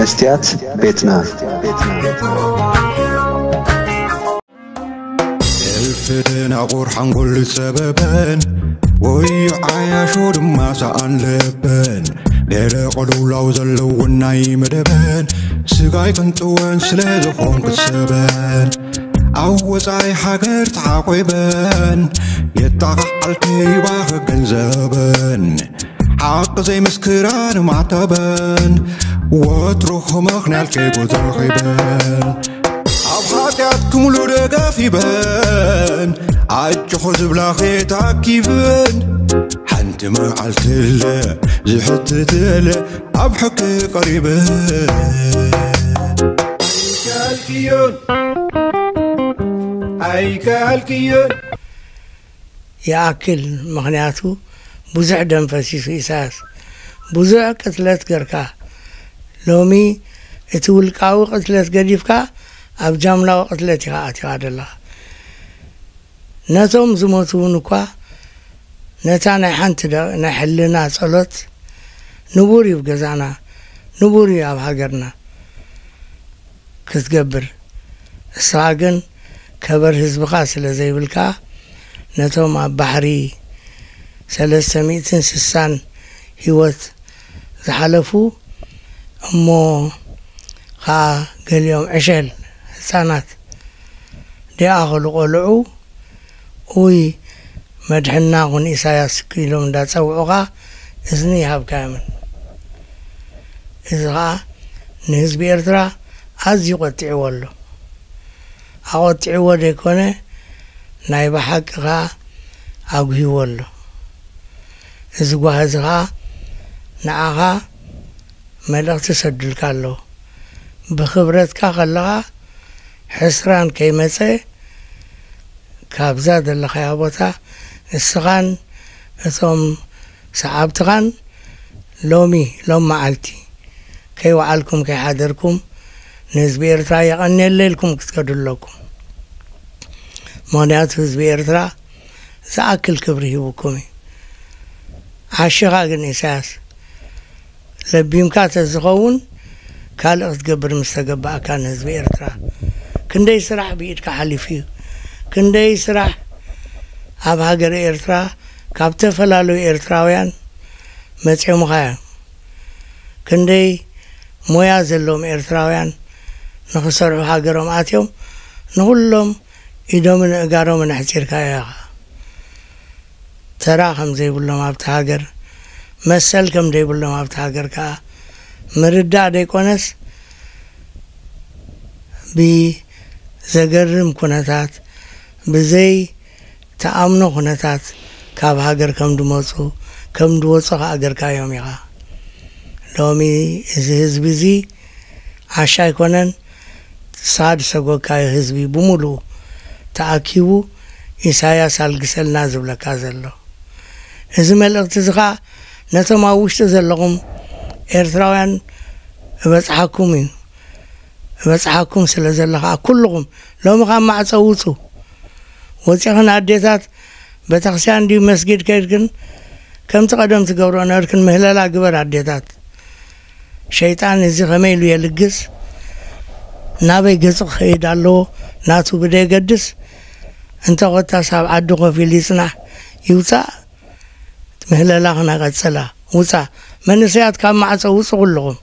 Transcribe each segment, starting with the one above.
መስትያት ቤትና። እልፊ ደናቑር ሓንጎል ዝጸበበን፣ ወዮ ዓያሾ ድማ ሰኣን ለበን፣ ገለ ቅልውላው ዘለውን ናይ መደበን፣ ስጋይ ቅንጥወን ስለ ዝኾንኩ ሰበን፣ ኣብ ወጻኢ ሃገር ተዓቑበን፣ የጣቓዓልቲ ይባኽ ገንዘበን፣ ሓቂ ዘይምስክራን ማዕተበን፣ ወትሩ ምኽንያት ከይቦት ረኺበን፣ ኣብ ሓጢኣት ክምሉ ደገፍ ሂበን፣ ኣጆኹ ዝብላኺ ተኣኪበን፣ ሓንቲ መዓልቲ ኣለ ዝሕትት ኣለ ኣብ ሕጊ ቀሪበን። ኣይከኣልክዮን፣ ኣይከኣልክዮን። ይኣክል። ምኽንያቱ ብዙሕ ደም ፈሲሱ። ኢሳያስ፣ ብዙሕ ቅትለት ገርካ፣ ሎሚ እቲ ውልቃዊ ቅትለት ገዲፍካ ኣብ ጃምላዊ ቅትለት ኢኻ ኣቲኻ ዘለኻ። ነቶም ዝሞቱ እውን እኳ ነታ ናይ ሓንቲ ደ- ናይ ሕልና ጸሎት ንቡር እዩ ኣብ ገዛና፣ ንቡር እዩ ኣብ ሃገርና ክትገብር። እስኻ ግን ከበር ህዝብኻ ስለ ዘይብልካ፣ ነቶም ኣብ ባሕሪ ሰለስተ ሚእትን ስሳን ህይወት ዝሓለፉ፣ እሞ ኸኣ ገሊኦም ዕሸል ህጻናት ዲኣኸሉ ቆልዑ፣ ኡይ መድሕና ኹን ኢሳያስ ኢሎም እንዳጸውዑኻ እዝኒ ይሃብካ እዮምን። እዚ ኸኣ ንህዝቢ ኤርትራ ኣዝዩ ቆጢዕዎ ኣሎ። ኣቆጢዕዎ ዘይኮነ፣ ናይ ብሓቂ ኸኣ ኣጉህይዎ ኣሎ። እዚ ጓሂ እዚ ኸኣ ንዓኻ መልእኽቲ ሰዱልካ ኣሎ። ብኽብረትካ ከለኻ ሕስራን ከይመጸ፣ ካብዛ ዘለኻያ ቦታ እስኻን እቶም ሰዓብትኻን ሎሚ፣ ሎም መዓልቲ ከይወዓልኩም ከይሓደርኩም ንህዝቢ ኤርትራ የቐንየለ ኢልኩም ክትከዱ ኣለኩም። ምኽንያቱ ህዝቢ ኤርትራ ዝኣክል ክብሪ ሂቡኩም እዩ። ዓሽኻ ግን ኢሳያስ፣ ለቢምካ ተዝኸውን ካልእ ክትገብር ምስ ተገባእካ ንህዝቢ ኤርትራ። ክንደይ ስራሕ ብኢድካ ሓሊፉ እዩ። ክንደይ ስራሕ ኣብ ሃገረ ኤርትራ ካብ ተፈላለዩ ኤርትራውያን መጺኦምኻ እዮም። ክንደይ ሞያ ዘለዎም ኤርትራውያን ንኽሰርሑ ሃገሮም ኣትዮም ንኹሎም ኢዶምን እጋሮምን ኣሕጺርካዮ ኢኻ። ተራ ከም ዘይብሎም ኣብቲ ሃገር፣ መሰል ከም ዘይብሎም ኣብቲ ሃገር ከኣ ምርዳእ ደይኮነስ፣ ብዘገርም ኩነታት፣ ብዘይ ተኣምኖ ኩነታት ካብ ሃገር ከም ድመጹ፣ ከም ድወጹ ከኣ ገርካዮም ኢኻ። ሎሚ እዚ ህዝቢ እዚ ዓሻ ኣይኮነን፣ ንስኻ ዝሰጎግካዮ ህዝቢ ብምሉኡ ተኣኪቡ ኢሳያስ ኣልግሰልና ዝብለካ ዘሎ። እዚ መልእኽቲ እዚ ኸኣ ነቶም ኣብ ውሽጢ ዘለኹም ኤርትራውያን እበጽሓኩም እዩ። እበጽሓኩም ስለ ዘሎ ኸኣ ኩልኹም ሎሚ ካብ ማዕጾ ውጹ። ወጺኽን ኣዴታት ቤተክርስትያን ድዩ መስጊድ ከይድክን ከምቲ ቀደም ትገብሮ ነበርክን ምህለላ ግበር ኣዴታት። ሸይጣን እዚ ከመይ ኢሉ የልግስ፣ ናበይ ገጹ ክኸይድ ኣለዎ፣ ናቱ ብደየገድስ፣ እንተ ኾታስ ኣብ ዓዲ ኮፍ ኢሉ ይጽናሕ ይውጻእ፣ ምህለላ ክነቐጽላ። ውጻ፣ መንእሰያት ካብ ማዕጾ ውጹ ኩልኹም።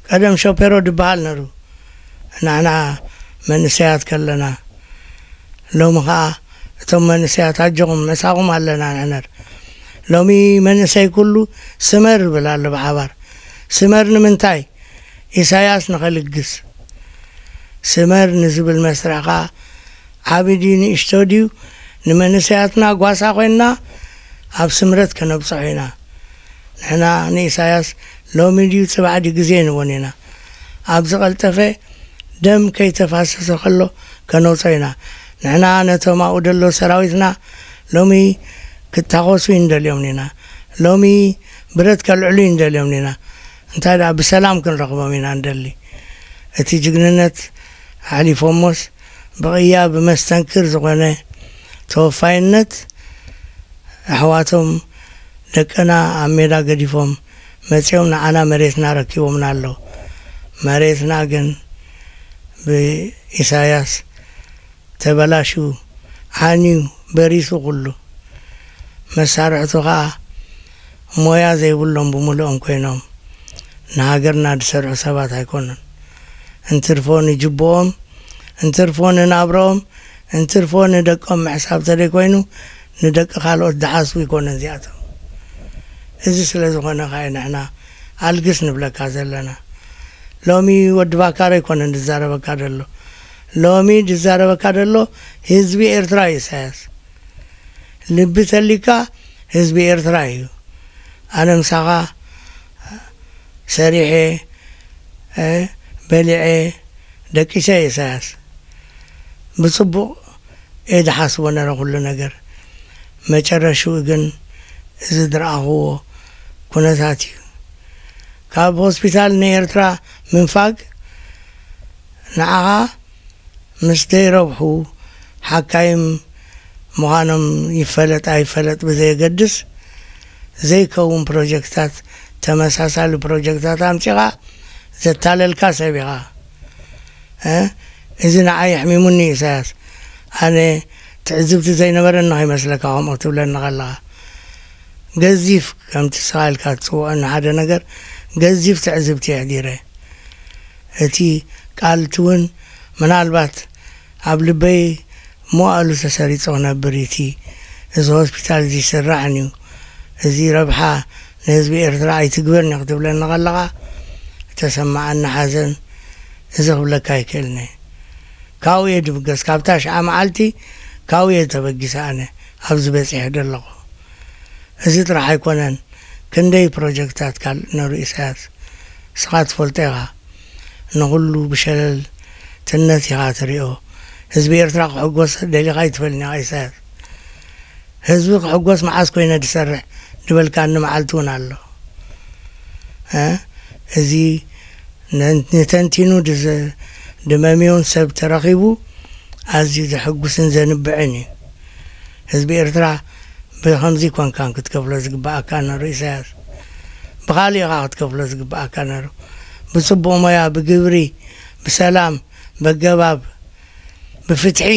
ቀደም ሸፔሮ ድበሃል ነሩ፣ ንሕና መንእሰያት ከለና። ሎሚ ኸኣ እቶም መንእሰያት ኣጆኹም ምሳኹም ኣለና ንሕነር። ሎሚ መንእሰይ ኩሉ ስመር ይብል ኣሎ ብሓባር። ስመር ንምንታይ? ኢሳያስ ንኸልግስ። ስመር ንዝብል መስርሕ ኸኣ ዓቢ ድዩ ንእሽቶ ድዩ ንመንእሰያትና ጓሳ ኮይንና ኣብ ስምረት ከነብጽሖ ኢና። ንሕና ንኢሳያስ ሎሚ ድዩ ጽባሕ ድዩ ግዜ ንቦን ኢና። ኣብ ዝቐልጠፈ ደም ከይተፋሰሰ ከሎ ከነውጾ ኢና። ንሕና ነቶም ኣብኡ ደሎ ሰራዊትና ሎሚ ክታኾሱ ይንደልዮም ኢና። ሎሚ ብረት ከልዕሉ ይንደልዮም ኢና። እንታይ ደኣ ብሰላም ክንረኽቦም ኢና ንደሊ። እቲ ጅግንነት ኣሕሊፎሞስ ብቕያ ብመስተንክር ዝኾነ ተወፋይነት ኣሕዋቶም ደቅና ኣብ ሜዳ ገዲፎም መጺኦም ንዓና መሬትና ረኪቦምና ኣለዉ። መሬትና ግን ብኢሳያስ ተበላሽዩ፣ ዓንዩ፣ በሪሱ ኩሉ። መሳርሕቱ ኸኣ ሞያ ዘይብሎም ብምሉኦም ኮይኖም ንሃገርና ዝሰርሑ ሰባት ኣይኮኑን። እንትርፎ ንጅብኦም፣ እንትርፎ ንናብረኦም፣ እንትርፎ ንደቆም ምሕሳብ ተደይኮይኑ ንደቂ ካልኦት ዝሓስቡ ኣይኮኑን እዚኣቶም። እዚ ስለ ዝኾነ ኸኣ ንሕና ኣልግስ ንብለካ ዘለና። ሎሚ ወዲ ባካር ኣይኮነን ዝዛረበካ ዘሎ። ሎሚ ዝዛረበካ ዘሎ ህዝቢ ኤርትራ እዩ ኢሳያስ። ልቢ ተሊካ ህዝቢ ኤርትራ እዩ። ኣነ ምሳኻ ሰሪሐ፣ እ፣ በሊዐ፣ ደቂሰ ኢሳያስ። ብጽቡቕ እየ ዝሓስቦ ነረ ኩሉ ነገር። መጨረሽኡ ግን እዚ ዝረኣኽዎ ኩነታት እዩ። ካብ ሆስፒታል ንኤርትራ ምንፋግ ንዓኻ ምስ ዘይረብሑ ሓካይም ምዃኖም ይፈለጥ ኣይፈለጥ ብዘየገድስ፣ ዘይከውን ፕሮጀክትታት፣ ተመሳሳሊ ፕሮጀክትታት ኣምጺኻ ዘታለልካ ሰብ ኢኻ። እ? እዚ ንዓይ ኣሕሚሙኒ ኢሳያስ። ኣነ ትዕዝብቲ ዘይነበረኒ ከይመስለካ ከምኡ ክትብለኒ ከለኻ። ገዚፍ፣ ከምቲ ስኻ ኢልካ ትጽውዖ ንሓደ ነገር፣ ገዚፍ ትዕዝብቲ የሕዲረ። እቲ ቃልቲ እውን ምናልባት ኣብ ልበይ መዋእሉ ተሰሪጹ ክነብር እዩ። እቲ እዚ ሆስፒታል እዚ ይስራሕን እዩ፣ እዚ ረብሓ ንህዝቢ ኤርትራ ኣይትግበርን እዩ ክትብለኒ ከለኻ፣ ዝተሰማዓኒ ሓዘን እዚ ክብለካ ኣይክእልን እየ። ካብኡ እየ ድብገስ፣ ካብታ ሽዓ መዓልቲ ካብኡ እየ ተበጊሰ ኣነ ኣብዚ በጺሐ ዘለኹ። እዚ ጥራሕ ኣይኮነን፣ ክንደይ ፕሮጀክትታት ካልእ ነሩ ኢሳያስ፣ ንስኻ ትፈልጦ ኢኻ። ንኹሉ ብሸለልትነት ኢኻ ትሪኦ። ህዝቢ ኤርትራ ክሕጎስ ደሊኻ ኣይትፈልጥን ኢኻ ኢሳያስ። ህዝቢ ክሕጎስ መዓስ ኮይነ ዝሰርሕ ዝበልካኒ መዓልቲ እውን ኣሎ። እ? እዚ ነ-፣ ንተንቲኑ ድዘ-፣ ድመምዮን ሰብ ተረኺቡ ኣዝዩ ዘሐጉስን ዘንብዕን እዩ። ህዝቢ ኤርትራ ብኸምዚ ኮንካን ክትከፍሎ ዝግብኣካ ነሩ ኢሳያስ። ብኻሊእ ኢኻ ክትከፍሎ ዝግብኣካ ነሩ። ብጽቡቕ ሞያ፣ ብግብሪ፣ ብሰላም፣ በገባብ፣ ብፍትሒ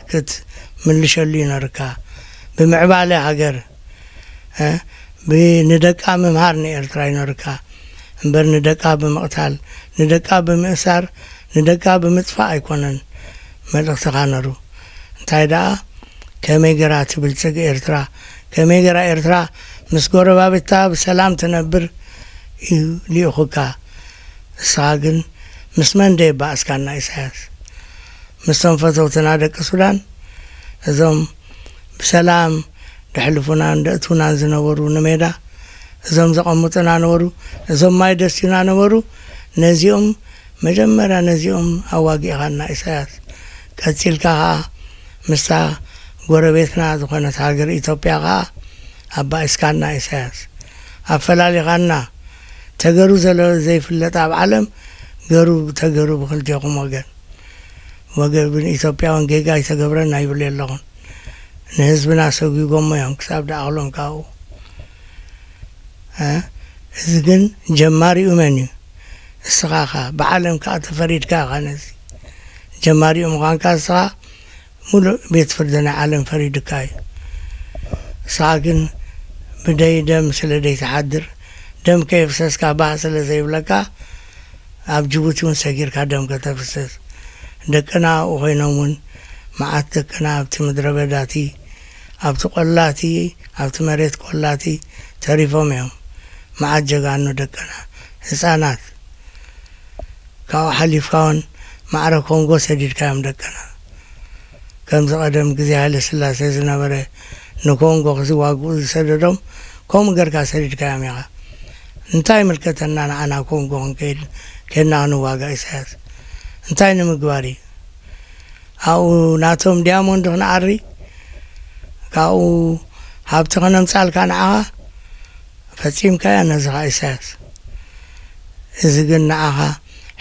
ክትምልሸሉ ይኖርካ። ብምዕባለ ሃገር፣ እ፣ ብ-፣ ንደቃ ምምሃር ንኤርትራ ይኖርካ። እምበር ንደቃ ብምቕታል፣ ንደቃ ብምእሳር፣ ንደቃ ብምጥፋእ ኣይኮነን መልእኽትኻ ነሩ። እንታይ ደኣ፣ ከመይ ገራ ትብልጽግ ኤርትራ፣ ከመይ ገራ ኤርትራ ምስ ጎረባብታ ብሰላም ትነብር እዩ ልኢኹካ። ንስኻ ግን ምስ መን ደየባእስካና ኢሳያስ? ምስቶም ፈተውትና ደቂ ሱዳን፣ እዞም ብሰላም ደሕልፉናን ደእትውናን ዝነበሩ ንሜዳ፣ እዞም ዘቐምጡና ነበሩ፣ እዞም ማይ ደስዩና ነበሩ። ነዚኦም መጀመርያ ነዚኦም ኣዋጊእኻና ኢሳያስ። ቀጺልካ ኸኣ ምስታ ጎረቤትና ዝኾነት ሃገር ኢትዮጵያ ኸኣ ኣባኢስካና ኢሳያስ። ኣፈላሊኻና። ተገሩ ዘሎ ዘይፍለጥ ኣብ ዓለም ገሩ ተገሩ ብክልቴኹም ወገን። ወገን ኢትዮጵያውን ጌጋ ኣይተገብረና ይብሉ የለኹን። ንህዝብና ሰጒጎሞ እዮም ክሳብ ደኣኽሎም ካብኡ። እ? እዚ ግን ጀማሪኡ መን እዩ? እስኻ ኢኻ። ብዓለም ከኣ ተፈሪድካ ኢኻ ነዚ። ጀማሪኡ ምዃንካ እስኻ ሙሉእ ቤት ፍርዲ ናይ ዓለም ፈሪዱካ እዩ። እስኻ ግን ብደይ ደም ስለ ዘይትሓድር፣ ደም ከየፍሰስካ ባህ ስለ ዘይብለካ፣ ኣብ ጅቡቲ እውን ሰጊርካ ደም ከተፍስስ። ደቅና ኣብኡ ኮይኖም እውን መዓት ደቅና ኣብቲ ምድረ በዳቲ፣ ኣብቲ ቆላቲ፣ ኣብቲ መሬት ቆላቲ ተሪፎም እዮም። መዓት ጀጋኑ ደቅና፣ ህጻናት። ካብኡ ሓሊፍካ እውን ማዕረ ኮንጎ ሰዲድካዮም ደቅና። ከምዚ ቀደም ግዜ ሃይለ ስላሴ ዝነበረ ንኮንጎ ክዝዋግኡ ዝሰደዶም ከምኡ ገርካ ሰዲድካዮም ኢኻ። እንታይ ይምልከተና ንዓና ኮንጎ ክንከይድ፣ ኬድና ክንዋጋእ ኢሳያስ? እንታይ ንምግባር እዩ? ኣብኡ ናቶም ዲያሞንድ ክንዓሪ? ካብኡ ሃብቲ ከነምጻልካ ንዓኻ? ፈጺምካያ ነዚ ኸኣ ኢሳያስ። እዚ ግን ንዓኻ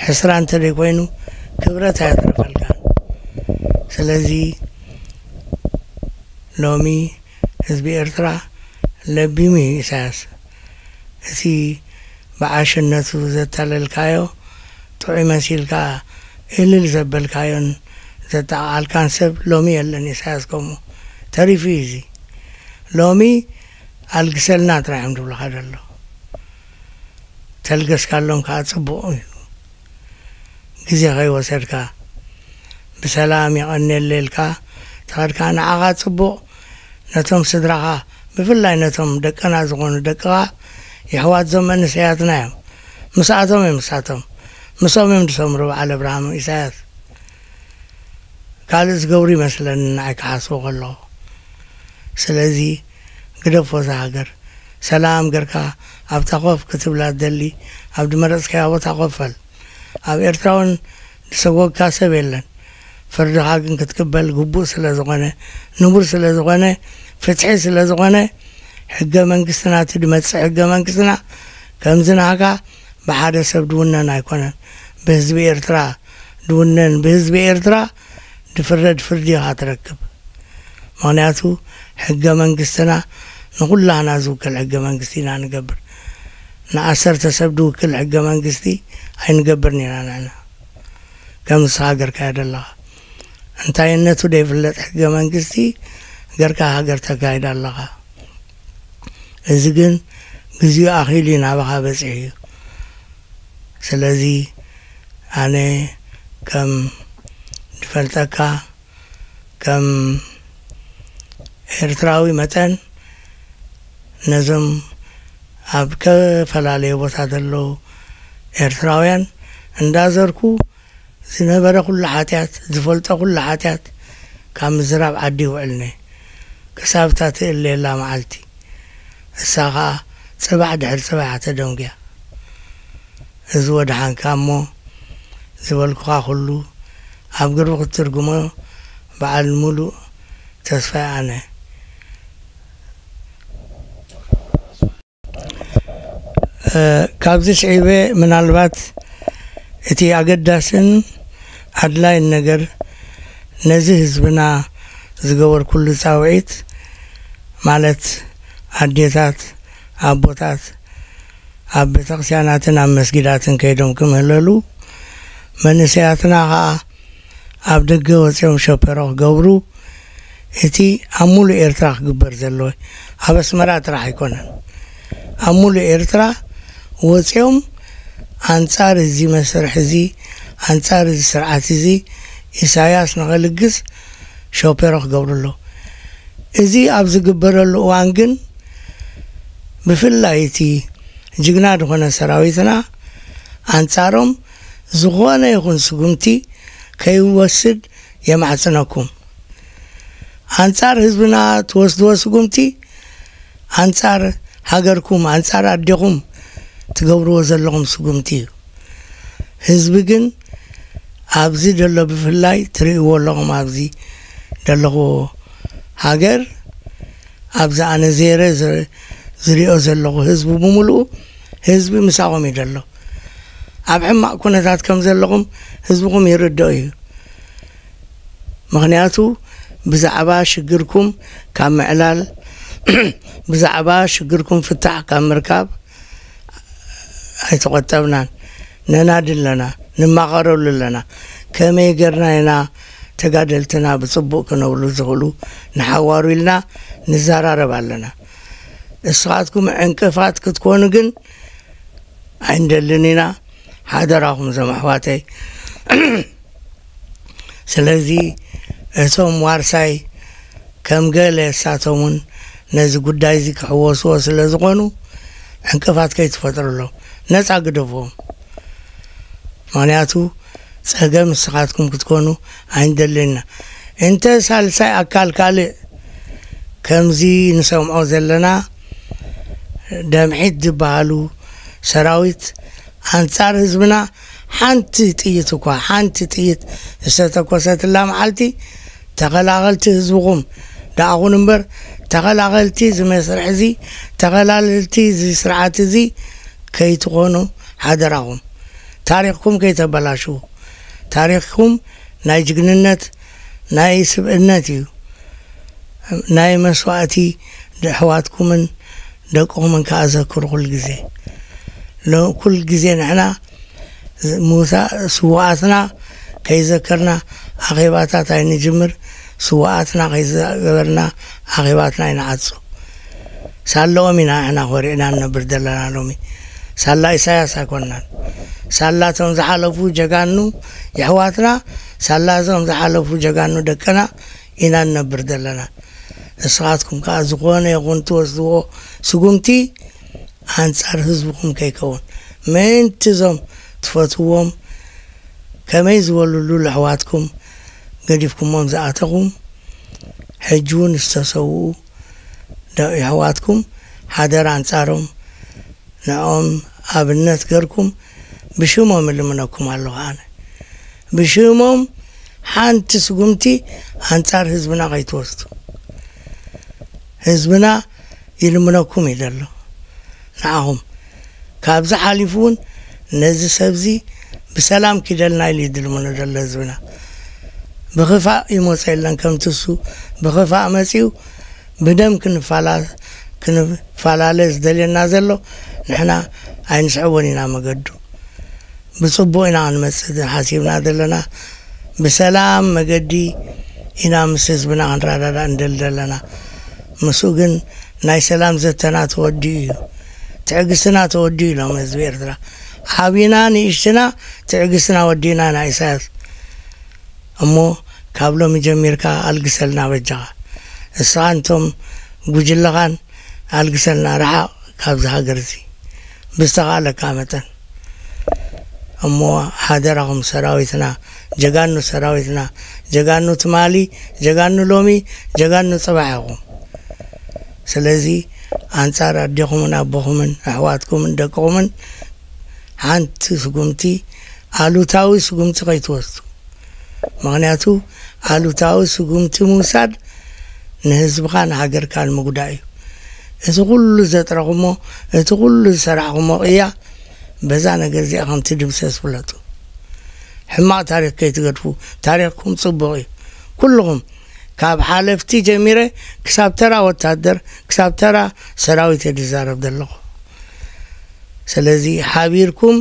ሕስራ እንተ ደይኮይኑ ክብረት ኣየትረፈልካን። ስለዚ ሎሚ ህዝቢ ኤርትራ ለቢሙ እዩ ኢሳያስ። እቲ ብዓሽነቱ ዘታለልካዮ ጥዑይ መሲልካ እልል ዘበልካዮን ዘጠቓዓልካን ሰብ ሎሚ የለን። ኢሳያስ ከምኡ ተሪፉ እዩ። እዚ ሎሚ ኣልግሰልና ጥራይ እዮም ዝብሉኻ ዘሎ። ተልገስካሎም ከዓ ጽቡቕ እዩ። ግዜ ከይወሰድካ ብሰላም የቐንየለይ ኢልካ ተኸድካ ንዓኻ ጽቡቕ፣ ነቶም ስድራኻ ብፍላይ ነቶም ደቅና ዝኾኑ ደቅኻ የሕዋት ዞም መንእሰያትና እዮም። ምስኣቶም እዮም፣ ምሳቶም ምስኦም እዮም ዝሰምሩ በዓል ኣብርሃም ኢሳያስ። ካልእ ዝገብሩ ይመስለኒ ንዓይ ክሓስቦ ከለኹ። ስለዚ ግደፎ እዛ ሃገር። ሰላም ገርካ ኣብታ ኮፍ ክትብላ ትደሊ ኣብ ዝመረጽካያ ቦታ ኮፍ በል። ኣብ ኤርትራ እውን ዝሰጎግካ ሰብ የለን። ፍርድኻ ግን ክትቅበል ግቡእ ስለ ዝኾነ፣ ንቡር ስለ ዝኾነ፣ ፍትሒ ስለ ዝኾነ፣ ሕገ መንግስትና እቲ ዝመጽእ ሕገ መንግስትና ከምዚ ናህካ ብሓደ ሰብ ዝውነን ኣይኮነን። ብህዝቢ ኤርትራ ዝውነን፣ ብህዝቢ ኤርትራ ዝፍረድ ፍርዲ ኢኻ ትረክብ። ምኽንያቱ ሕገ መንግስትና ንኹላህና ዝውክል ሕገ መንግስቲ ኢና ንገብር። ንዓሰርተ ሰብ ዝውክል ሕገ መንግስቲ ኣይንገብርን ኢና ንሕና። ከም ንስኻ ገርካዮ ዘለኻ። እንታይነቱ ዘይፍለጥ ሕገ መንግስቲ ገርካ ሃገር ተካይድ ኣለኻ። እዚ ግን ግዜኡ ኣኺሉ እዩ ናባኻ በጺሑ እዩ። ስለዚ ኣነ ከም ዝፈልጠካ፣ ከም ኤርትራዊ መጠን፣ ነዞም ኣብ ከፈላለየ ቦታ ዘለዉ ኤርትራውያን እንዳዘርኩ ዝነበረ ኩሉ ሓጢኣት፣ ዝፈልጦ ኩሉ ሓጢኣት ካብ ምዝራብ ዓዲ ይውዕልኒ። ክሳብ እታ ትእለየላ መዓልቲ። እሳ ኸኣ ጽባሕ ድሕሪ ጽባሕ እያ ተደንጉያ። እዚ ወድሓንካ እሞ ዝበልኩኻ ኩሉ ኣብ ግርቢ ክትትርጉሞ በዓል ሙሉእ ተስፋ ኣነ። እ፣ ካብዚ ስዒበ ምናልባት እቲ ኣገዳስን ኣድላይን ነገር ነዚ ህዝብና ዝገበርኩሉ ጻውዒት ማለት ኣዴታት፣ ኣቦታት ኣብ ቤተክርስትያናትን ኣብ መስጊዳትን ከይዶም ክምህለሉ፣ መንእሰያትና ኸኣ ኣብ ደገ ወጺኦም ሸፐሮ ክገብሩ፣ እቲ ኣብ ሙሉእ ኤርትራ ክግበር ዘለዎ፣ ኣብ ኣስመራ ጥራሕ ኣይኮነን፣ ኣብ ሙሉእ ኤርትራ ወጺኦም ኣንጻር እዚ መስርሕ እዚ፣ ኣንጻር እዚ ስርዓት እዚ ኢሳያስ ንኸልግስ ሸፐሮ ክገብሩ ኣለዉ። እዚ ኣብ ዝግበረሉ እዋን ግን ብፍላይ እቲ ጅግና ዝኾነ ሰራዊትና ኣንጻሮም ዝኾነ ይኹን ስጉምቲ ከይወስድ የማሕጽነኩም። ኣንጻር ህዝብና ትወስድዎ ስጉምቲ ኣንጻር ሃገርኩም፣ ኣንጻር ኣዴኹም ትገብርዎ ዘለኹም ስጉምቲ እዩ። ህዝቢ ግን ኣብዚ ዘሎ ብፍላይ ትርእይዎ ኣለኹም ኣብዚ ዘለኹዎ ሃገር ኣብዚ ኣነ ዜረ ዝ-፣ ዝሪኦ ዘለኹ ህዝቢ ብምሉኡ ህዝቢ ምሳኹም እዩ ዘሎ። ኣብ ሕማቕ ኩነታት ከም ዘለኹም ህዝብኹም ይርድኦ እዩ። ምኽንያቱ ብዛዕባ ሽግርኩም ካብ ምዕላል፣ ብዛዕባ ሽግርኩም ፍታሕ ካብ ምርካብ ኣይተቖጠብናን። ነናዲ ኣለና፣ ንማቐረሉ ኣለና። ከመይ ገርና ኢና ተጋደልትና ብጽቡቕ ክነብሩ ዝኽእሉ ንሓዋሩ ኢልና ንዘራረብ ኣለና። እስኻትኩም ዕንቅፋት ክትኮኑ ግን ኣይንደልን ኢና። ሓደራኹም እዞም ኣሕዋተይ። ስለዚ እቶም ዋርሳይ ከም ገለ እሳቶም እውን ነዚ ጉዳይ እዚ ክሕወስዎ ስለ ዝኾኑ ዕንቅፋት ከይትፈጥሩሎም፣ ነጻ ግደፍዎም። ምኽንያቱ ጸገም ንስኻትኩም ክትኮኑ ኣይንደልን ኢና። እንተ ሳልሳይ ኣካል ካልእ ከምዚ ንሰምዖ ዘለና ደምሒት ዝበሃሉ ሰራዊት ኣንጻር ህዝብና ሓንቲ ጥይት እኳ፣ ሓንቲ ጥይት ዝተተኮሰትላ መዓልቲ ተኸላኸልቲ ህዝብኹም ደኣ ኩኑ እምበር፣ ተኸላኸልቲ እዚ መስርሕ እዚ፣ ተኸላኸልቲ እዚ ስርዓት እዚ ከይትኾኑ ሓደራኹም። ታሪኽኩም ከይተበላሽዉ። ታሪኽኩም ናይ ጅግንነት፣ ናይ ስብእነት እዩ። ናይ መስዋእቲ ኣሕዋትኩምን ደቅኹምን ከኣ ዘክሩ ኩል ግዜ። ሎ-፣ ኩል ግዜ ንሕና ምውሳእ ስውኣትና ከይዘከርና ኣኼባታት ኣይንጅምር። ስውኣትና ከይዘገበርና ኣኼባትና ኣይንዓጹ። ሳለኦም ኢና ንሕና ኮሪዕና ንነብር ዘለና ሎሚ። ሳላ ኢሳያስ ኣይኮንናን። ሳላ እቶም ዝሓለፉ ጀጋኑ የሕዋትና፣ ሳላ እዞም ዝሓለፉ ጀጋኑ ደቅና ኢና ንነብር ዘለና። ንስኻትኩም ከኣ ዝኾነ ይኹን ትወስድዎ ስጉምቲ ኣንጻር ህዝብኹም ከይከውን፣ ምእንቲ እዞም ትፈትዎም ከመይ ዝበሉ ልሉል ኣሕዋትኩም ገዲፍኩሞም ዝኣተኹም፣ ሕጂ እውን ዝተሰውኡ ደ-፣ ኣሕዋትኩም ሓደራ ኣንጻሮም ንዕኦም ኣብነት ገርኩም ብሽሞም እልምነኩም ኣለኹ። ኣነ ብሽሞም ሓንቲ ስጉምቲ ኣንጻር ህዝብና ከይትወስዱ ህዝብና ይልምነኩም እዩ ዘሎ። ንዓኹም ካብዚ ሓሊፉ እውን ነዚ ሰብዚ ብሰላም ኪደልና ኢሉ እዩ ዝልምኖ ዘሎ ህዝብና። ብኽፋእ ይመጾ የለን፣ ከምቲ እሱ ብኽፋእ መጺኡ ብደም ክንፋላ-፣ ክንፈላለ ዝደልየና ዘሎ ንሕና ኣይንስዕቦን ኢና መገዱ። ብጽቡቕ ኢና ክንመጽእ ሓሲብና ዘለና። ብሰላም መገዲ ኢና ምስ ህዝብና ክንረዳዳእ እንደሊ ዘለና። ምስኡ ግን ናይ ሰላም ዘተና ተወዲኡ እዩ። ትዕግስትና ተወዲኡ ኢሎም ህዝቢ ኤርትራ። ዓብና ንእሽትና ትዕግስትና ወዲእና ኢና ኢሳያስ። እሞ ካብ ሎሚ ጀሚርካ ኣልግሰልና በጃኻ። እስኻን እቶም ጉጅለኻን ኣልግሰልና፣ ርሓቕ ካብዚ ሃገር እዚ ብዝተኻእለካ መጠን። እሞ ሓደራኹም ሰራዊትና፣ ጀጋኑ ሰራዊትና፣ ጀጋኑ ትማሊ፣ ጀጋኑ ሎሚ፣ ጀጋኑ ጽባሕ ኢኹም። ስለዚ ኣንጻር ኣዴኹምን ኣቦኹምን ኣሕዋትኩምን ደቅኹምን ሓንቲ ስጉምቲ፣ ኣሉታዊ ስጉምቲ ከይትወስዱ። ምኽንያቱ ኣሉታዊ ስጉምቲ ምውሳድ ንህዝብኻ ንሃገርካ ንምጉዳእ እዩ። እቲ ኩሉ ዘጥረኹሞ፣ እቲ ኩሉ ዝሰራሕኹሞ ቅያ በዛ ነገር እዚኣ ከም ትድምሰስ ፍለጡ። ሕማቕ ታሪኽ ከይትገድፉ። ታሪኽኩም ጽቡቕ እዩ። ኩልኹም ካብ ሓለፍቲ ጀሚረ ክሳብ ተራ ወታደር፣ ክሳብ ተራ ሰራዊት እየ ዝዛረብ ዘለኹ። ስለዚ ሓቢርኩም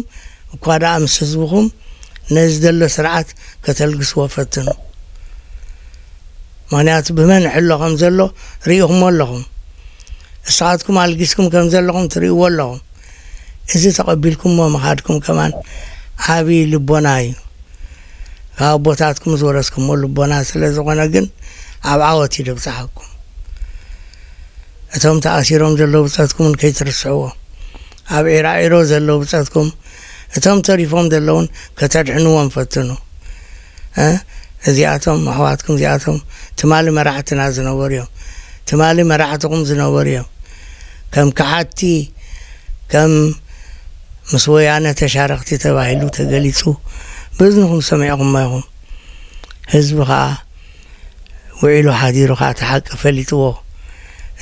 እኳ ደኣ ምስ ህዝብኹም ነዚ ዘሎ ስርዓት ከተልግስዎ ፈትኑ። ምኽንያቱ ብመን ሕሎ ከም ዘሎ ርኢኹሞ ኣለኹም። እሳትኩም ኣልጊስኩም ከም ዘለኹም ትርእይዎ ኣለኹም። እዚ ተቐቢልኩሞ ምኻድኩም ከማን ዓቢ ልቦና እዩ። ካብ ኣቦታትኩም ዝወረስኩሞ ልቦና ስለ ዝኾነ ግን ኣብ ዓወት እዩ ደብጽሓኩም። እቶም ተኣሲሮም ዘለዉ ብጸትኩምን ከይትርስዕዎ። ኣብ ዒራዒሮ ዘለዉ ብጸትኩም፣ እቶም ተሪፎም ዘለዉን ከተድሕንዎም ፈትኑ። እ? እዚኣቶም ኣሕዋትኩም፣ እዚኣቶም ትማሊ መራሕትና ዝነበሩ እዮም። ትማሊ መራሕትኹም ዝነበሩ እዮም። ከም ከሓድቲ፣ ከም ምስ ወያነ ተሻረኽቲ ተባሂሉ ተገሊጹ ብእዝንኹም ሰሚዕኹሞ ኢኹም። ህዝቢ ኸኣ ውዒሉ ሓዲሩ ኸኣ እቲ ሓቂ ፈሊጥዎ።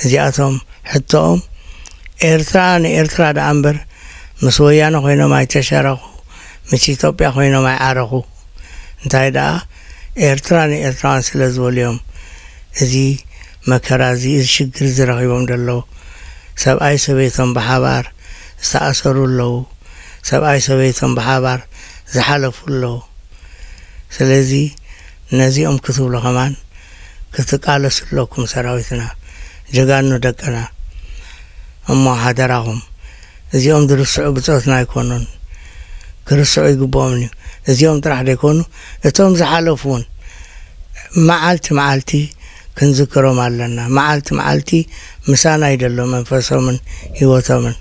እዚኣቶም ሕቶኦም ኤርትራ ንኤርትራ ደኣ እምበር ምስ ወያነ ኮይኖም ኣይተሻረኹ፣ ምስ ኢትዮጵያ ኮይኖም ኣይዓረኹ። እንታይ ደኣ ኤርትራ ንኤርትራውያን ስለ ዝበሉ እዮም እዚ መከራ እዚ፣ እዚ ሽግር እዚ ረኺቦም ዘለዉ። ሰብኣይ ሰበይቶም ብሓባር ዝተኣሰሩ ኣለዉ። ሰብኣይ ሰበይቶም ብሓባር ዝሓለፉ ኣለዉ። ስለዚ ነዚኦም ክትብሉ ከማን ክትቃለሱ ኣለኩም ሰራዊትና፣ ጀጋኑ ደቅና። እሞ ሓደራኹም እዚኦም ዝርስዑ ብጾትና ኣይኮኑን፣ ክርስዑ ይግብኦም እዩ። እዚኦም ጥራሕ ደይኮኑ እቶም ዝሓለፉ እውን መዓልቲ መዓልቲ ክንዝክሮም ኣለና። መዓልቲ መዓልቲ ምሳና እዩ ዘሎ መንፈሶምን ህይወቶምን።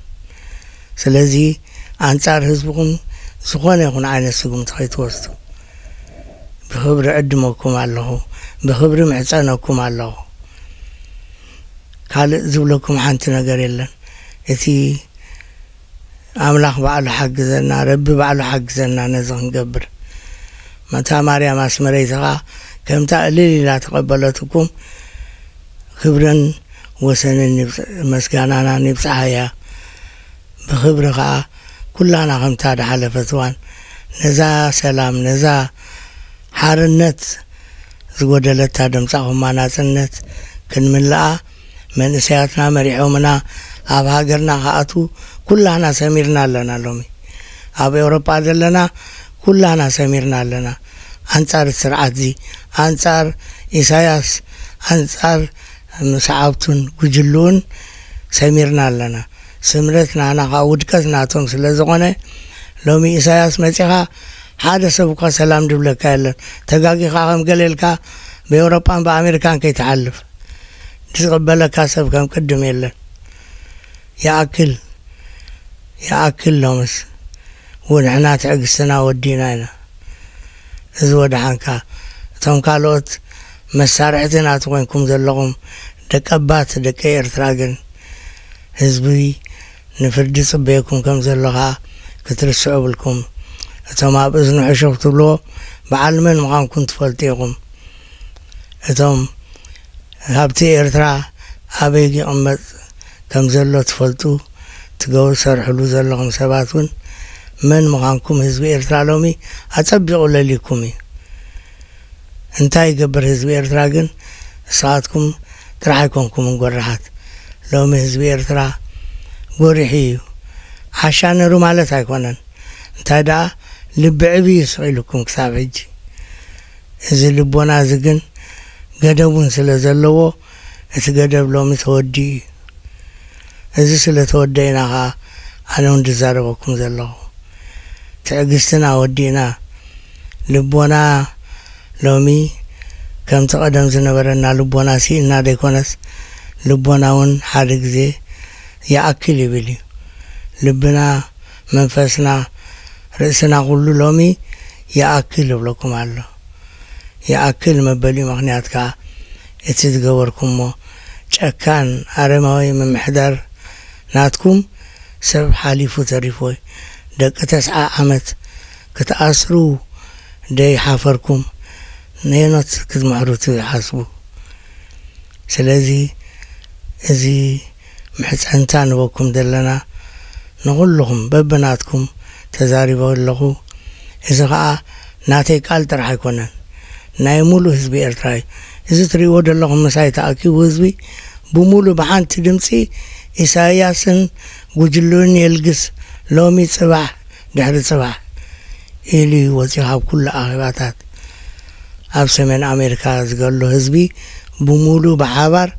ስለዚ ኣንጻር ህዝብኹም ዝኾነ ይኹን ዓይነት ስጉምቲ ከይትወስዱ ብኽብሪ ዕድመኩም ኣለኹ፣ ብኽብሪ ምሕጸነኩም ኣለኹ። ካልእ ዝብለኩም ሓንቲ ነገር የለን። እቲ ኣምላኽ ባዕሉ ሓግዘና፣ ረቢ ባዕሉ ሓግዘና ነዚ ክንገብር። መታ ማርያም ኣስመረይቲ ኸኣ ከምታ እልል ኢላ ተቐበለትኩም ክብርን ወሰንን ይብጽ-፣ መስጋናናን ይብጽሓ እያ። ብኽብሪ ኸኣ ኩላና ከምታ ድሓለፈት እዋን ነዛ ሰላም፣ ነዛ ሓርነት ዝጎደለታ ደምጻኹማ ናጽነት ክንምልኣ መንእሰያትና መሪሖምና ኣብ ሃገርና ክኣትዉ ኩላህና ሰሚርና ኣለና። ሎሚ ኣብ ኤውሮጳ ዘለና ኩላና ሰሚርና ኣለና። ኣንጻር እቲ ስርዓት እዚ፣ ኣንጻር ኢሳያስ፣ ኣንጻር ሰዓብቱን ጉጅልኡን ሰሚርና ኣለና። ስምረት ናና ከዓ ውድቀት ናቶም ስለ ዝኾነ፣ ሎሚ ኢሳያስ መጺኻ ሓደ ሰብ እኳ ሰላም ድብለካ የለን። ተጋጊኻ ከም ገለ ኢልካ ብኤውሮጳን ብኣሜሪካን ከይትሓልፍ፣ ዝቕበለካ ሰብ ከም ቅድም የለን። ይኣክል፣ ይኣክል፣ ሎምስ ውንሕና ትዕግስትና ወዲእና ኢና። እዚ ወድሓንካ። እቶም ካልኦት መሳርሕቲ ናቱ ኮይንኩም ዘለኹም ደቀባት ደቂ ኤርትራ ግን፣ ህዝቢ ንፍርዲ ጽበየኩም ከም ዘሎ ኸኣ ክትርስዑ ብልኩም። እቶም ኣብ እዝኑ ሕሹኽ ትብልዎ በዓል መን ምዃንኩም ትፈልጡ ኢኹም። እቶም ሃብቲ ኤርትራ ኣበይ ይቕመጥ ከም ዘሎ ትፈልጡ፣ ትገው ሰርሕሉ ዘለኹም ሰባት እውን መን ምዃንኩም ህዝቢ ኤርትራ ሎሚ ኣጸቢቑ ለሊኩም እዩ። እንታይ ይገብር ህዝቢ ኤርትራ ግን? ንስኻትኩም ጥራሕ ኣይኮንኩምን ጎራሓት። ሎሚ ህዝቢ ኤርትራ ጎሪሑ እዩ። ዓሻ ነሩ ማለት ኣይኮነን። እንታይ ደኣ ልቢ ዕብዩ ስቕ ኢሉኩም ክሳብ ሕጂ። እዚ ልቦና እዚ ግን ገደብ እውን ስለ ዘለዎ፣ እቲ ገደብ ሎሚ ተወዲኡ እዩ። እዚ ስለ ተወደእና ኸኣ ኣነ እውን ዝዛረበኩም ዘለኹ። ትዕግስትና ወዲእና፣ ልቦና ሎሚ ከምቲ ቀደም ዝነበረና ልቦና ስኢንና ዘይኮነስ፣ ልቦና እውን ሓደ ግዜ ይኣክል ይብል እዩ። ልብና፣ መንፈስና፣ ርእስና ኩሉ ሎሚ ይኣክል ይብለኩም ኣሎ። ይኣክል መበሊኡ ምኽንያት ከኣ እቲ ዝገበርኩሞ ጨካን ኣረማዊ ምምሕዳር ናትኩም ሰብ ሓሊፉ ተሪፉ፣ ደቂ ተስዓ ዓመት ክትኣስሩ ደይሓፈርኩም ነየኖት ክትምሕሩ ትሓስቡ? ስለዚ እዚ ምሕጸንታ ንበኩም ዘለና ንኹልኹም በብናትኩም ተዛሪበ ኣለኹ። እዚ ኸኣ ናተይ ቃል ጥራሕ ኣይኮነን፣ ናይ ሙሉእ ህዝቢ ኤርትራ እዩ። እዚ ትርእይዎ ዘለኹም ምሳይ ተኣኪቡ ህዝቢ ብሙሉ ብሓንቲ ድምፂ ኢሳያስን ጉጅሉን የልግስ። ሎሚ ጽባሕ ድሕሪ ጽባሕ ኢሉ እዩ ወፂኡ ካብ ኩሉ ኣኼባታት። ኣብ ሰሜን ኣሜሪካ ዝገሎ ህዝቢ ብሙሉ ብሓባር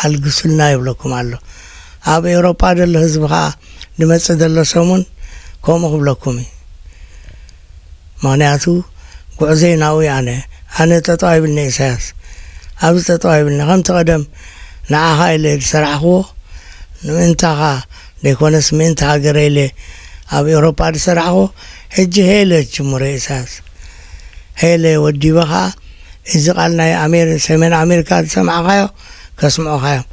ኣልግሱልና ይብለኩም ኣሎ። ኣብ ኤውሮጳ ዘሎ ህዝቢ ኸዓ ድመጽእ ዘሎ ሰሙን ከምኡ ክብለኩም እዩ። ምኽንያቱ ጉዕዘይ ናብኡ እዩ። ኣነ ኣነ ጠጠው ኣይብልኒ ኢሳያስ፣ ኣብዚ ጠጠው ኣይብልኒ። ከምቲ ቀደም ንዓኻ ኢለ ዝሰራሕክዎ ንምእንታኻ ዘይኮነስ ምእንቲ ሃገረ ኢለ ኣብ ኤውሮጳ ዝሰራሕክዎ ሕጂ ሄለ ጅምሮ ኢሳያስ ሄለ ወዲበ ኸዓ እዚ ቃል ናይ ኣሜሪ-፣ ሰሜን ኣሜሪካ ዝሰማዕኻዮ ከስምዑኻ እዮም።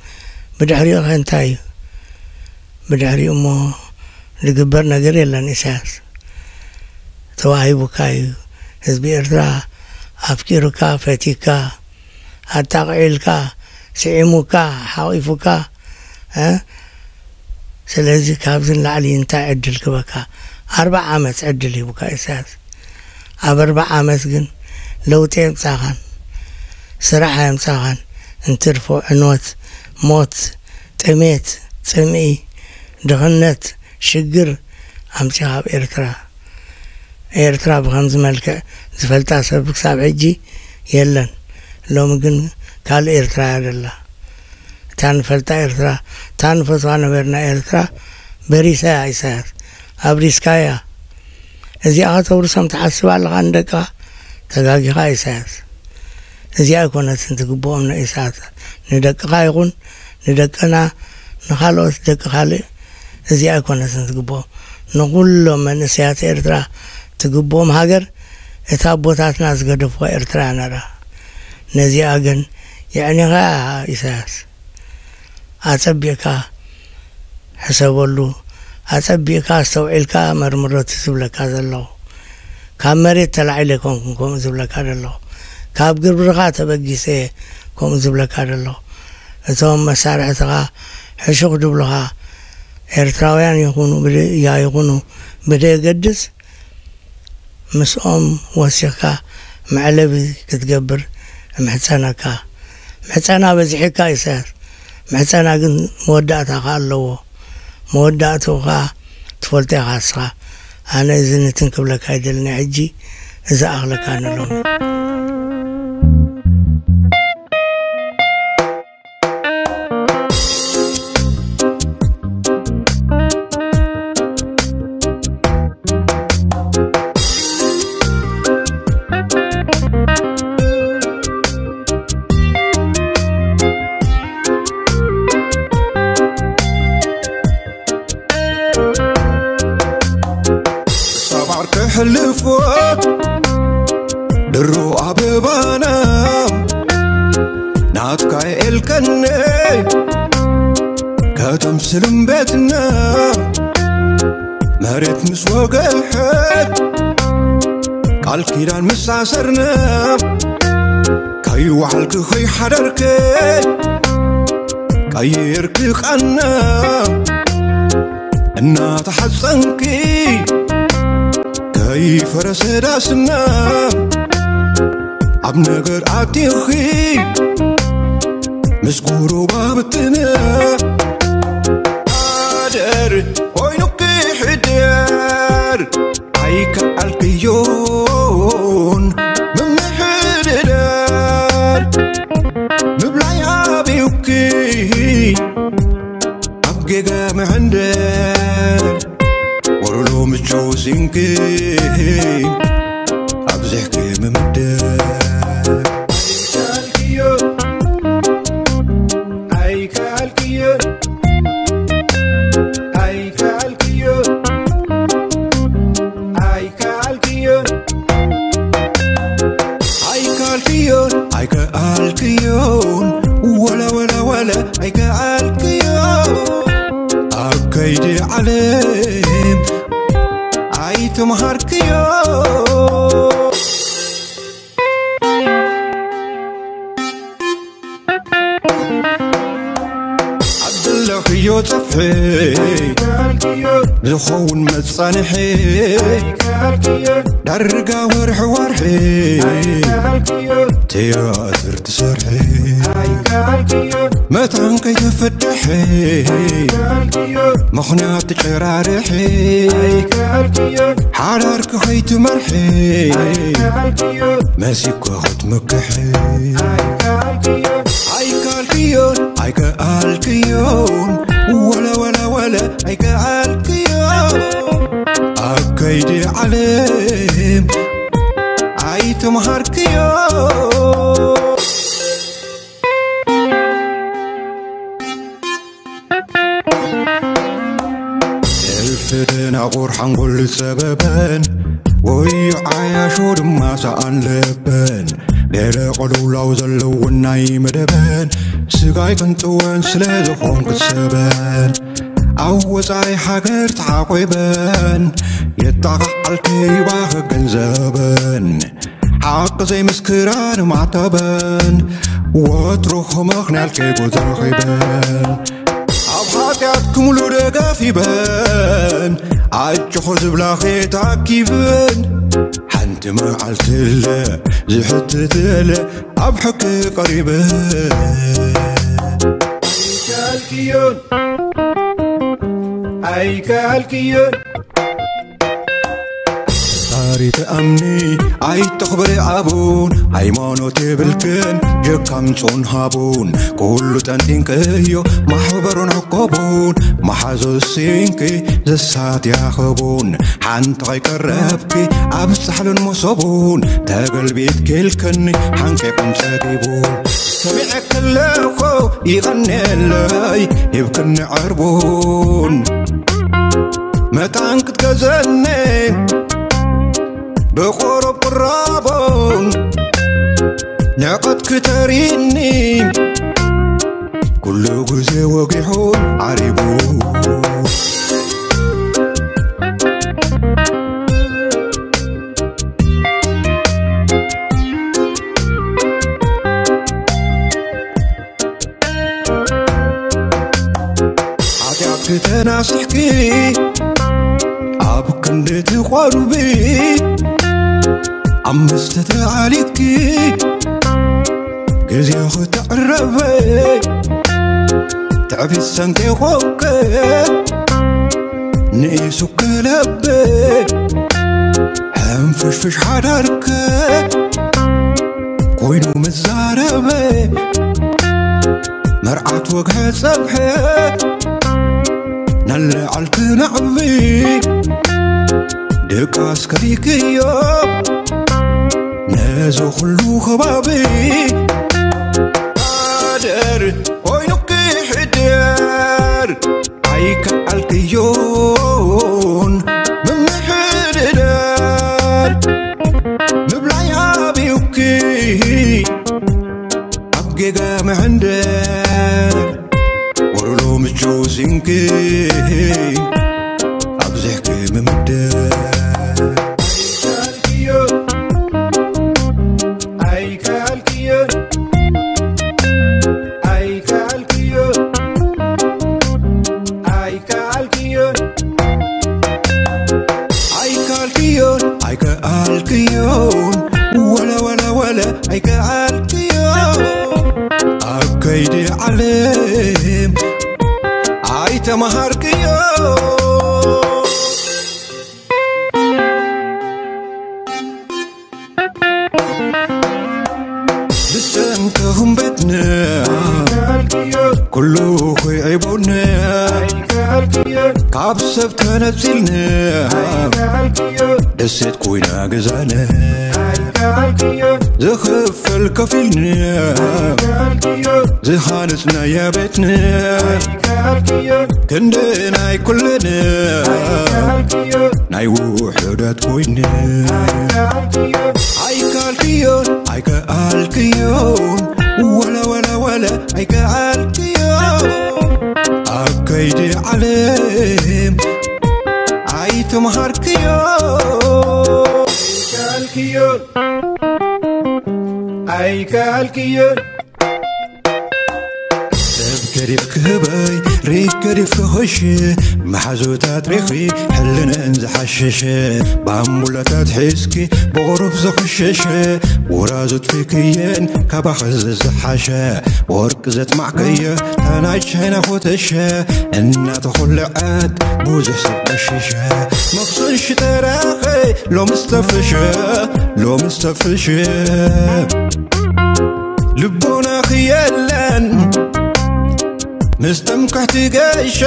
ብድሕሪኡ ኸ እንታይ እዩ? ብድሕሪኡ እሞ ዝግበር ነገር የለን። ኢሳያስ ተዋሂቡካ እዩ። ህዝቢ ኤርትራ ኣፍቂሩካ፣ ፈቲካ፣ ኣጣቕዒልካ፣ ስዒሙካ፣ ሓቒፉካ፣ እ? ስለዚ ካብዚ ንላዕሊ እንታይ ዕድል ክበካ? ኣርባዓ ዓመት ዕድል ሂቡካ ኢሳያስ። ኣብ ኣርባዓ ዓመት ግን ለውጢ የምጻኻን፣ ስራሕ ኣየምጻኻን። እንትርፎ ዕንወት፣ ሞት፣ ጥሜት፣ ጽምኢ፣ ድኽነት፣ ሽግር ኣምጺኻ ኣብ ኤርትራ። ኤርትራ ብኸምዚ መልክዕ ዝፈልጣ ሰብ ክሳብ ሕጂ የለን። ሎሚ ግን ካልእ ኤርትራ እያ ደላ። እታ ንፈልጣ ኤርትራ፣ እታ ንፈትዋ ነበርና ኤርትራ በሪሳ እያ ኢሳያስ። ኣብሪስካ እያ። እዚኣ ከተውርሶም ትሓስብ ኣለኻ ንደቅኻ? ተጋጊኻ ኢሳያስ። እዚኣ ኣይኮነትን ትግብኦም ንኢሳያስ። ንደቅኻ ይኹን ንደቅና፣ ንኻልኦት ደቂ ካልእ፣ እዚኣ ኣይኮነትን ትግብኦም። ንኹሎም መንእሰያት ኤርትራ ትግብኦም ሃገር እታ ኣቦታትና ዝገደፍዋ ኤርትራ እያ ነራ። ነዚኣ ግን የዕኒኻ ኢሳያስ። ኣጸቢቕካ ሕሰበሉ፣ ኣጸቢቕካ ኣስተውዒልካ መርምሮ እቲ ዝብለካ ዘለኹ። ካብ መሬት ተላዒለ ኣይኮንኩን ከምኡ ዝብለካ ዘለኹ። ካብ ግብርኻ ተበጊሰ እየ ከምኡ ዝብለካ ዘለኹ። እቶም መሳርሕትኻ ሕሹኽ ድብሉኻ ኤርትራውያን ይኹኑ ብደያ ይኹኑ ብደየገድስ ምስኦም ወሲኽካ መዕለቢ ክትገብር እምሕጸነካ። ምሕጸና በዚሕካ ኢሳያስ። ምሕጸና ግን መወዳእታ ከኣ ኣለዎ። መወዳእትኡ ከኣ ትፈልጦ ኢኻ እስኻ። ኣነ እዚ ንትን ክብለካ ኣይደልን ሕጂ። እዚ ኣኽለካ ንሎሚ። ሳባር ክሕልፎ ድሮ ኣበባና ናትካ የኤልከነይ ከተምስልም ቤትና መሬት ምስ ወገሐት ቃል ኪዳን ምስ ኣሰርና ከይዋዕልክ ከይሓደርክ ቀይርክ ቃና እናተሓጸንኪ ከይፈረሰ ዳስና ኣብ ነገር ኣቲኺ ምስ ጉሩባብትነ ኣደር ኮይኑኪ ሕደር ኣይከኣልክዮን ምምሕድዳር ምብላይ ኣብዩኪ ኣብ ጌጋ ምሕንደር ወረሎ ምቸው ሲንኪ ኣብዚሕኪ ምምደር ኣይከኣልክዮን ኣይከኣልክዮን ኣይከኣልክዮን ኣይከኣልክዮን ኣይከኣልክዮን ወለ ወለ ወለ ኣይከኣልክዮን ኣብ ከይዲ ዓለም ኣይተምሃርክዮ ኣብ ዘለኽዮ ጽፍሒ ዝኸውን መጻንሒ ዳርጋ ወርሒ ወርሒ ትያትር ትሰርሒ መታን ከይተፈድሒ ምኽንያት ትጨራርሒ ሓዳርኪ ከይትመርሒ መሲኮ ክትምክሒ ኣይከኣልክዮን ኣይከኣልክዮን ወለ ወለ ወለ ኣይከኣልክዮን ኣብ ከይዲ ዓለም ኣይተምሃርክዮ እልፊ ደናቑር ሓንጎል ዝጸበበን ወዮ ዓያሹ ድማ ሰኣን ለበን ገለ ቅልውላው ዘለውን ናይ መደበን ስጋይ ቅንጥወን ስለ ዝኾንኩ ሰበን ኣብ ወጻኢ ሃገር ተዓቆበን የጣቓዓልከ ይባኸ ገንዘበን ሓቂ ዘይምስክራን ማዕተበን ወትሩ ክመኽንያልከ ጎዘረኺበን ኣብ ሓጢኣት ክምሉ ደጋፊበን ኣጆኹ ዝብላኺ ተኣኪበን ሓንቲ መዓልቲ ለ ዝሕትትለ ኣብ ሕቂ ቀሪበን ኣይከኣልክዮን ኣይከኣልክዮን ፈጣሪ ትኣምኒ ኣይተኽብሪ ኣቡን ሃይማኖት የብልክን ጀካም ጾን ሃቡን ኩሉ ጠንጢንቅዮ ማሕበሩን ዕቆቡን መሓዞ ሲንኪ ዘሳት ያኸቡን ሓንቲ ከይቀረብኪ ኣብ ጻሕልን መሶቡን ተገልቢጥ ኬልከኒ ሓንቄ ቁም ጸጊቡን ሰሚዐ ከለኹ ይቐንየለይ ሂብክኒ ዕርቡን መታን ክትገዘኒ ብቑሩብ ቅራቦን ንዕቐት ክተሪኒ ኩሉ ግዜ ወጊሑ ዓሪቡ ሓጢኣትኪ ተናሲሕኪ ኣብ ክንዲ ትቖርቢ ኣብ መስተ ተዓሊቕኪ ግዜኺ ተዕረበ ትዕቢት ሰንኪ ኾንከ ንኢሱ ክለብ ሕንፍሽፍሽ ሓዳርከ ኮይኑ መዛረበ መርዓት ወግሐ ጸብሐ ናለዓልክ ናዕቢ ድቃስ ከሊክዮ ነዚ ኩሉ ከባቢ ሓደር ኮይኑ ክሕደር ኣይከኣልክዮን ምምሕድዳር ምብላይ ኣብዩኪ ኣብ ጌጋ ምሕንደር ወርሎ ምቹ ሲንኪ ኣብዚሕኪ ምምደር ኣይከኣልክዮን ኣይከኣልክዮን ኣይከኣልክዮን ኣይከኣልክዮን ኣይከኣልክዮን ወለ ወለ ወለ ኣይከኣልክዮን ኣብ ከይዲ ዓለም ኣይተመሃርክዮን ብሰንክኹም ቤትና ኩሉ ኹይዒቡና ካብ ሰብ ተነጺልና ደሴት ኮይና ገዛና ዝኽፈል ከፊልና ዝሃነጽናያ ቤትና ክንደናይ ኩልና ናይ ውሑዳት ኮይና ኣይከኣልክዮን ኣይከኣልክዮን ወለ ወለ ወለ ኣይከኣልክዮን ኣብ ከይዲ ዓለም ኣይተምሃርክዮን ኣይከኣልክዮን ኣይከኣልክዮን ሰብ ገዲፍ ክህበይ ሪክ ገዲፍ ክኸሽ መሓዙታት ሪኺ ሕልነን ዝሓሸሸ ባምቡላታት ሒዝኪ ብቑሩብ ዝኽሸሸ ውራዙት ፊክየን ካባኸ ዝዝሓሸ ብወርቂ ዘጥማዕከየ ታናይ ቻይና ኾተሸ እናተኾለዐት ብዙሕ ሰብ ቀሸሸ መኽሱን ሽጠራኸ ሎምስ ተፍሸ ሎምስ ተፍሸ ልቦናኺ የለን ምስ ተምካሕቲ ገይሸ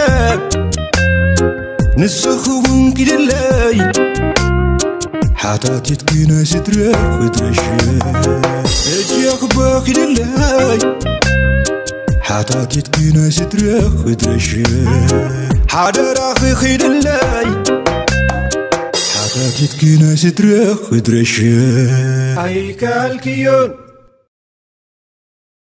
ንስኺ እውን ኪድለይ ሓታቲትኪ ናይ ስድረኺ ድረሽ እጅ ክበኺ ድለይ ሓታቲትኪ ናይ ስድረኺ ድረሽ ሓደራኺ ኺድለይ ሓታቲትኪ ናይ ስድረኺ ድረሽ ኣይከኣልክዮን